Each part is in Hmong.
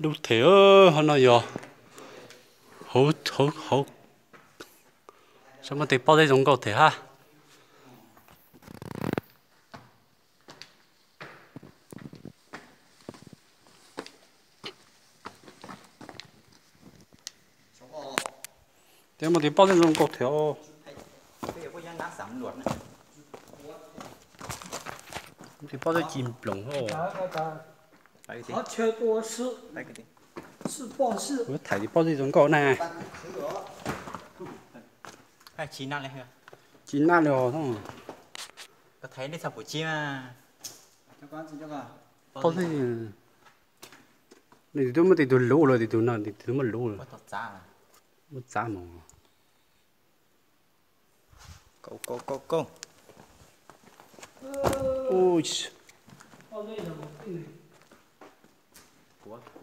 Dub them, ho no yog hauv, hauv, hauv, saib muaj tej pob zeb zoo nkauj them hab. Tej muaj tej pob zeb zoo nkauj them. Tej pob zeb ci nploos. Kuv thaij tej pob zeb zoo nkauj na. Ci nab li os. Pob zeb, nws twb muab tej tug luv lawm, tej tug no tej tug muab luv lawm. Muab txav mus.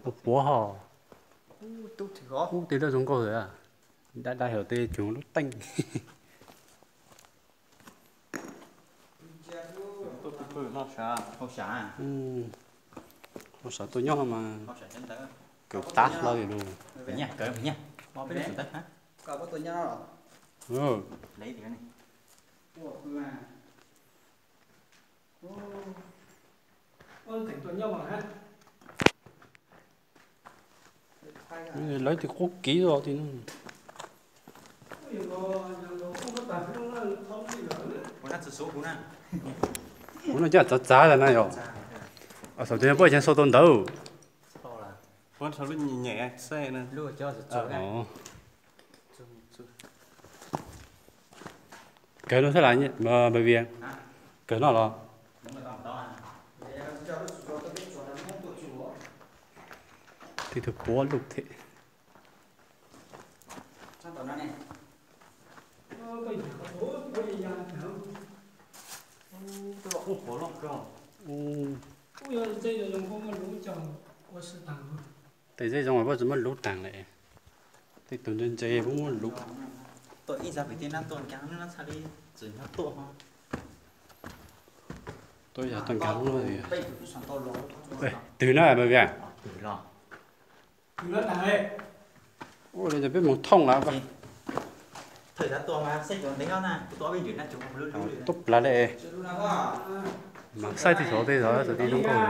Ua puav ho. Ub, tej lub zoo nkauj, dai dai hauv tej tsoom lub teej. Hauj sam tuaj nyob mas kawm tag hlo li lawm. Lawv tej qub kiv os. Kuv no coj txav txav na yog. Xav tias puab cas sau tau ntawv. Kawg no xwb las, Npawg Vias? Kawg no los? Tej tug puav luj them. Tej zeb zoo puab tsis muab luv taag lawm. Tej tug ntse ntse puab muab luv. Tuaj ib zag pem tej nab tuaj nkaag lub nab txhaj li txwm nyob tuaj. Tuaj ib zag tuaj nkaag lub nab. Twg na Npawg Vias? Ua li peb moog thooj lawm. Tuaj plaws le. Mas saib tej saum tej zog, saum tej zoo nkauj.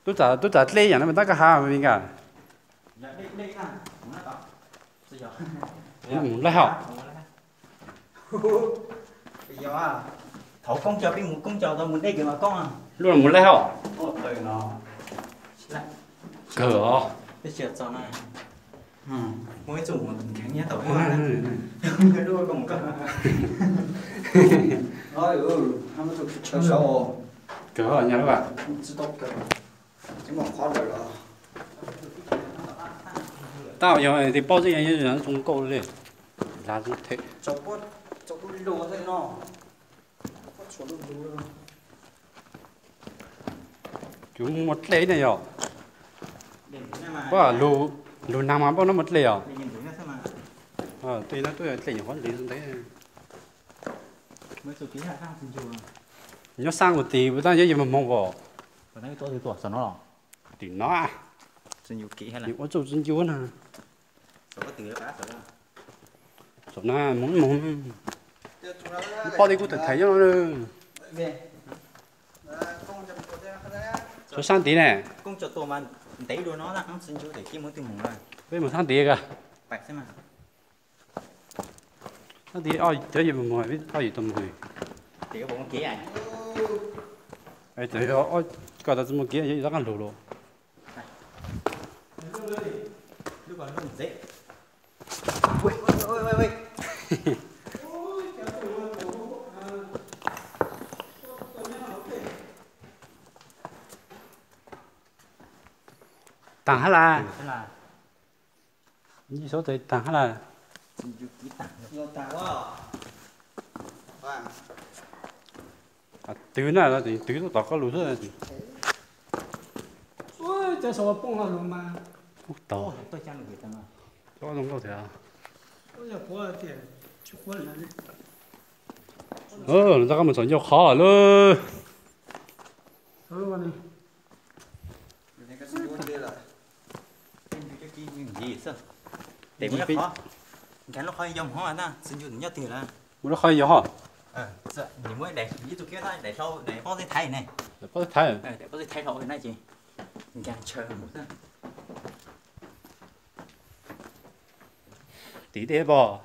Tub txawm dleb yaam no mas tab koj has mas li nkaus. Mus laij hab. Thaum koob caug peb mus koob caug tau mus dej kws mas koob. Lub no mus laij hab. Kawg os. Kawg nyag lawm. Tab yog tej pob zeb zoo nkauj li. Lav zoo them. Kuv muaj dlej ne yog. Lug naag mas npaum no muaj dlej os. Tej no twb dlej nyuam qhuav ntev ntev. Nyob saab kuv tis puas tab yog yog moog moog as. Tim no ua txuj tsi ncu na. Saum na moog moog. Pob zeb kuj tawm thaiv nyob no. Saab tid ne. Peb moog saab tid kag. Saab tid, cov yim moog, peb ob yim tau moog. Txawm yog koj tau tsi muaj kev, yog ib rab qaab lug lug. Taag hab las. Ib suab txawm taag hab las. Twg na, twg tuaj tom koj lug xwb. Cov zoo nkauj thiab. Ntxov koj mus txhom ncauj qhov lawm. Mus lub qhov yog hos. Pob zeb thaiv. Tim tej pom.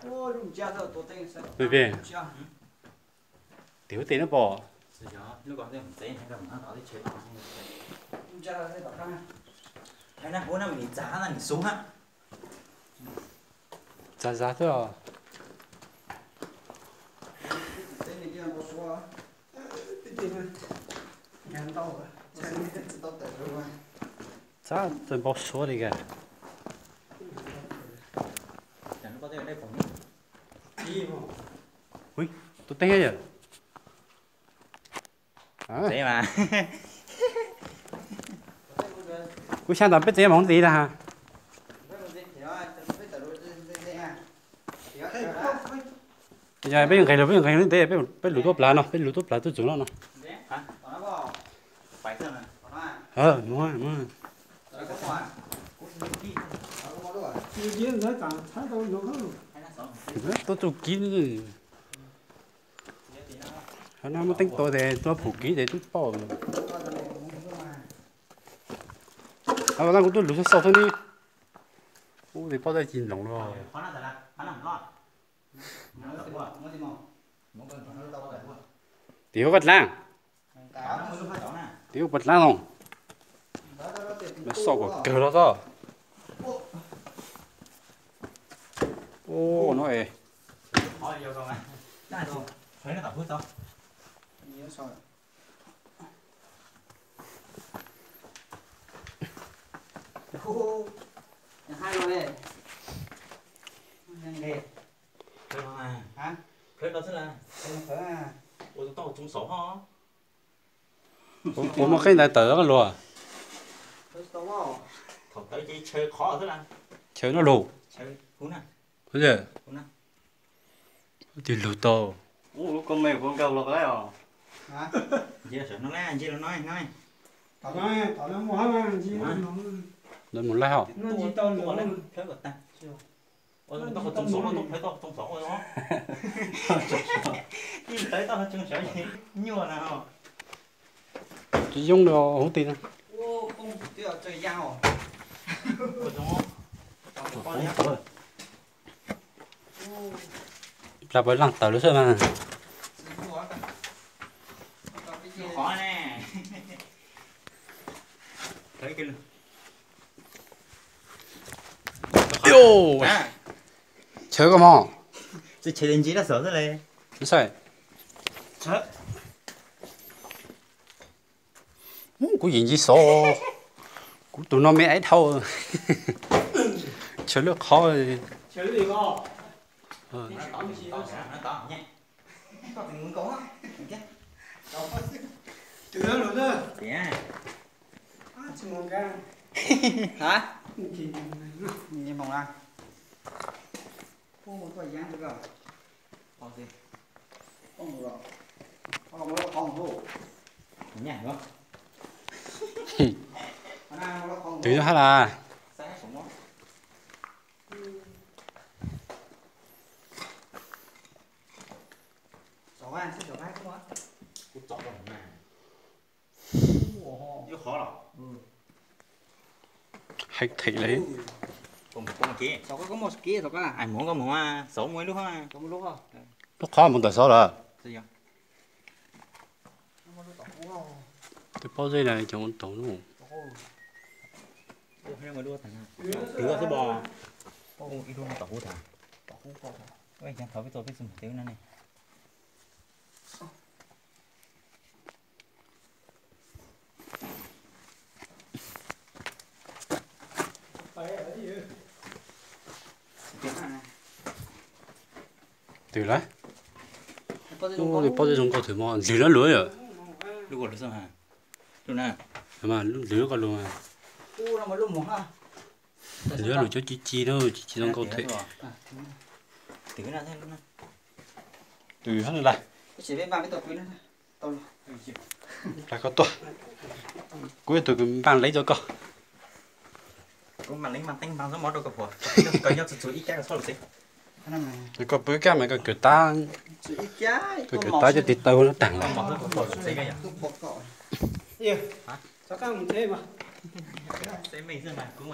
Tim hub tej no pom. Txav zag xwb os. Txav txawj npau suav li kag. Ui, tus teeb yom. Kuv xyab tas peb txiv mas ntxiv na. Yog peb nqes los peb nqes ntev, peb lug tuaj plaws no, peb lug tuaj plaws tuaj txug no no. Tuaj txug kib. Hov no muaj teeb tau tes tuaj pum kib tes twb pauj. Hov no kuv tuaj lug xauj xauj thiab ne. Ub, tes pauj txaij ci nploos lawm. Tim ub koj dlaab, tim ub koj dlaab no. Xauj kom kawg los xwb. Ub, no es. Ua muaj qeb ntawd tawm luag. Chaw no lug. Twb lug tau. Lawv mus laij hos. Tsis yoo li hub ti no. Plas pawg laag tawm lawm xwb mas. Chaw koj mog. Kuv yeej ntsis xov, kuv tus no me aiv dhau. Chaw lub qhov. Twg hab las. Heev theem li. Lub qhov mus ntawm xov lawm. Twb paub zeb na cov taug lub. Twg xwb bo. Ib lub no tom hub tas. Thov peb tau peb txuj mug twg no ne. Twg lawm? Ub, paub zeb zoo nkauj twg mog, ntws lawm luag yom. Ntws koj lug. Ntws lug cov ci ci na, ci ci zoo nkauj thiab. Twb hab nws lawm. Lawv koj tuaj. Kuv ib tug npaj leeb rau koj. Koj pw ib kab mas koj kawm tab, koj kawm tab coj tiv taw no taag los.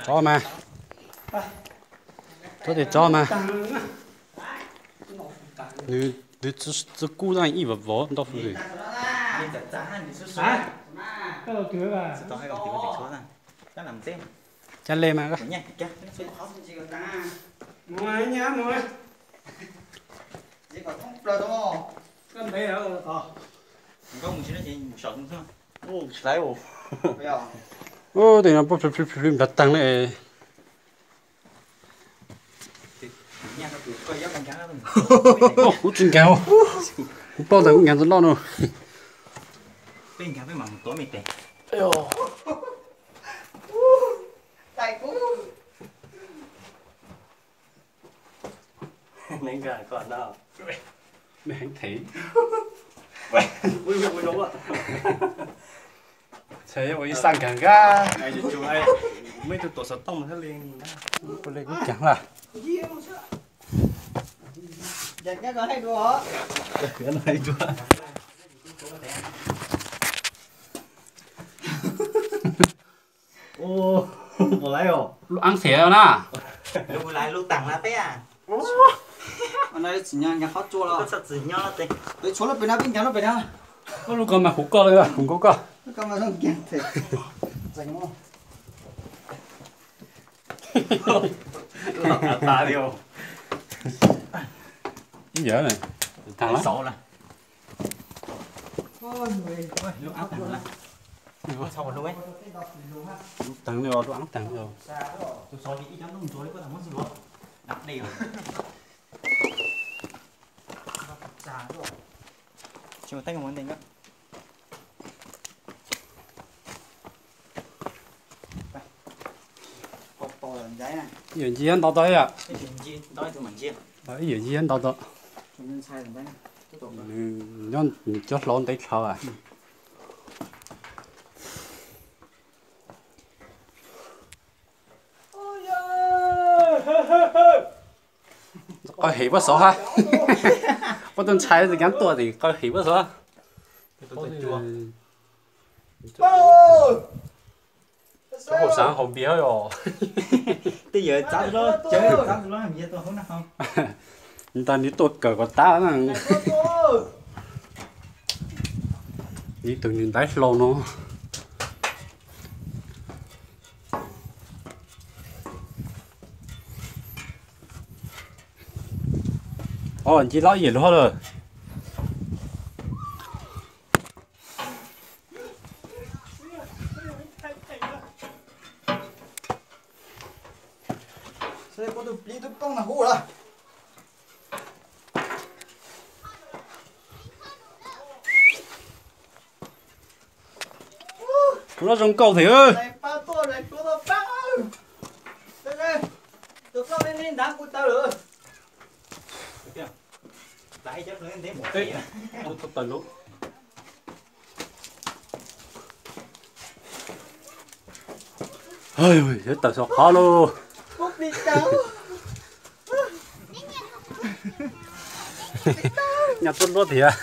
Tsob mas, tsob tes tsob mas. Nws tsi kub na, ib vam vov ntau hli. Ca le mas. Ub, tej no pub plhws plhws plhws nplas taag le. Kuv tsis nkaag, kuv paub tas kuv nkaag tau loj no. Txhais ua ib xaj nkaag nkaag. Muaj ib tug tuam xov tooj thiab li. Ua le kuv nkaag lawm. Lub aab thiab na. Lub ko mas kuv koj, kuv nkaug koj. Ib yam, taag lawm. Lub aab taag lawm. Taag, lub aab taag. Ib yam ntsis ntau tau ib yam. Ib yam ntsis ntau tau. Nws nyob nws cov hlau ntev dhau. Qaug hem puab xov hab. Puab tuaj ntshai tsis kav tuaj tim qaug hem puab xov. Cov hauv xaav haus npias os. Tej yawg txav, nta nws tuaj kawm kom tab na. Nws tug nws ntaiv hlau no. Os, nce loj ib yam lug lawm. Kuv tus plig tub tooj na hu lawm. Kuv lub zoo nkauj thiab. Tawm saum qhov lauj. Nyaj tuab luab tiag.